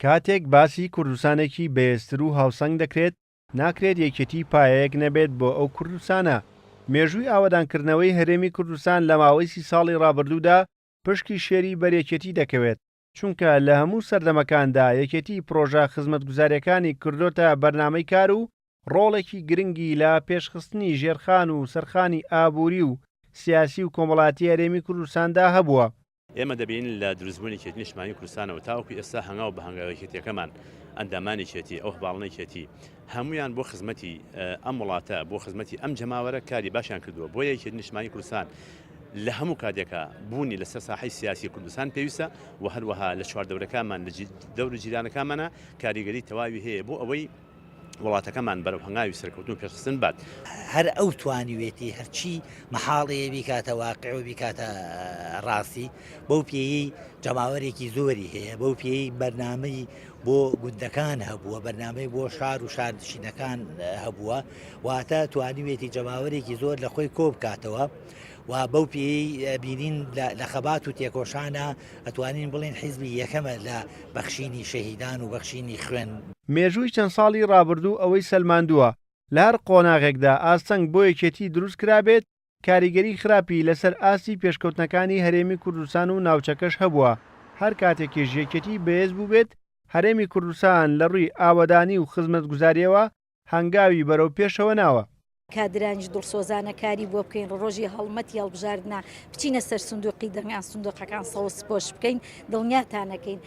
کاتێک باسی کوردستانێکی بەهێزتر و هاوسەنگ دەکرێت، ناکرێت یەکێتی پایەیەک نەبێت بۆ ئەو کوردستانە. مێژووی ئاوەدانکردنەوەی هەرێمی کوردستان لە ماوەی سی ساڵی ڕابردوودا پشکی شێری بەر یەکێتی دەکەوێت، چونکە لە هەموو سەردەمەکاندا یەکێتی پڕۆژە خزمەتگوزارییەکانی کردۆتە بەرنامەی کار و ڕۆڵێکی گرنگی لە پێشخستنی ژێرخان و سەرخانی ئابووری و سیاسی و کۆمەڵایەتی هەرێمی کوردستاندا هەبووە. ئێمە دەبینین لە دروستبوونی یەکێتی نیشتمانی کوردستانەوە تاوەکو ئێستا هەنگاو بە هەنگاو یەکێتیەکەمان، ئەندامانی یەکێتی، ئەو هەڤاڵانەی یەکێتی هەموویان بۆ خزمەتی ئەم وڵاتە، بۆ خزمەتی ئەم جەماوەرە کاری باشیان کردووە. بۆیە یەکێتی نیشتمانی کوردستان لە هەموو کاتێکا بوونی لەسەر ساحەی سیاسی کوردستان پێویستە و هەروەها لە چواردەورەکانمان، لە دەور و جیرانەکانمانا کاریگەری تەواوی هەیە بۆ ئەوەی وڵاتەکەمان بەرەو هەنگاوی سەرکەوتن و پێشخستن بات. هەر ئەو توانیوێتی هەرچی مەحاڵەیە بیکاتە واقع و بیکاتە ڕاستی، بەو پێیەی جەماوەرێکی زۆری هەیە، بەو پێیەی بەرنامەی بۆ گوندەکان هەبووە، بەرنامەی بۆ شار و شارنشینەکان هەبووە، واتە توانیوێتی جەماوەرێکی زۆر لە خۆی کۆبکاتەوە و بەو پێیەی بینین لە خەبات و تێکۆشانە ئەتوانین بڵێین حیزبی یەکەمە لە بەخشینی شەهیدان و بەخشینی خوێن. مێژووی چەند ساڵی ڕابردوو ئەوەی سەلماندووە، لە هەر قۆناغێکدا ئاستەنگ بۆ یەکێتی دروست کرابێت، کاریگەری خراپی لەسەر ئاستی پێشکەوتنەکانی هەرێمی کوردستان و ناوچەکەش هەبووە، هەر کاتێکیش یەکێتی بەهێز بووبێت، هەرێمی کوردستان لە ڕووی ئاوەدانی و خزمەتگوزارییەوە هەنگاوی بەرەو پێشەوە ناوە. کادرانیش دڵسۆزانە کاری بۆ بکەین ڕۆژی هەڵمەتی هەڵبژاردنە بچینە سەر سندوقی دەنگان سندوقەکان سەوز پۆش بکەین دڵنیاتانەکەین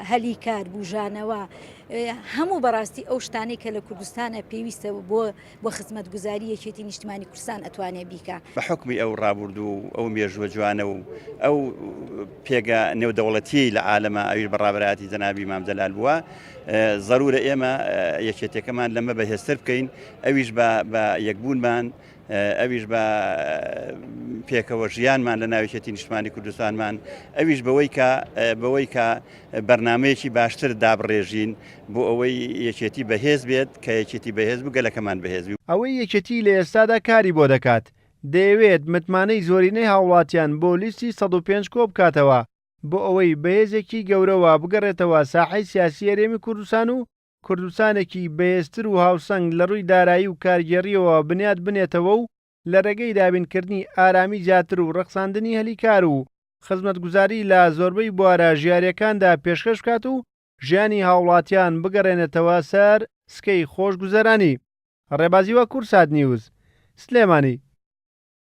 هەلی کار بژانەوە هەموو بەڕاستی ئەو شتانەی کە لە کوردستانە پێویستە بۆ بۆ خزمەتگوزاری یەکێتی نیشتمانی کوردستان ئەتوانێ بیکا. بە حوکمی ئەو ڕابوردوو و ئەو مێژووە جوانە و ئەو پێگە نێودەوڵەتیەی لە عالەما ئەویش بە ڕابەرایەتی جەنابی مام جەلال بووە زەرورە ئێمە یەکێتیەکەمان لەمە بەهێزتر بکەین ئەویش بە بە یەکبوونمان ئەویش بە پێکەوە ژیانمان لە ناو یەکێتی نیشتمانی کوردستانمان ئەویش بەوەی کە بەوەی کە بەرنامەیەکی باشتر دابڕێژین بۆ ئەوەی یەکێتی بەهێز بێت کە یەکێتی بەهێز بوو گەلەکەمان بەهێز بوو. ئەوەی یەکێتی لە ئێستادا کاری بۆ دەکات، دەیەوێت متمانەی زۆرینەی هاوڵاتیان بۆ لیستی 105 کۆبکاتەوە، بۆ ئەوەی بەهێزێکی گەورەوە بگەڕێتەوە ساحەی سیاسی هەرێمی کوردستان و کوردستانێکی بەهێزتر و هاوسەنگ لە ڕووی دارایی و کارگێڕییەوە بنیات بنێتەوە و لە ڕێگەی دابینکردنی ئارامی زیاتر و ڕەخساندنی هەلی کار و خزمەتگوزاری لە زۆربەی بوارە ژیارییەکاندا پێشکەش بکات و ژیانی هاوڵاتیان بگەڕێنێتەوە سەر سکەی خۆشگوزەرانی. ڕێبازی وە کوردسات نیوز، سلێمانی.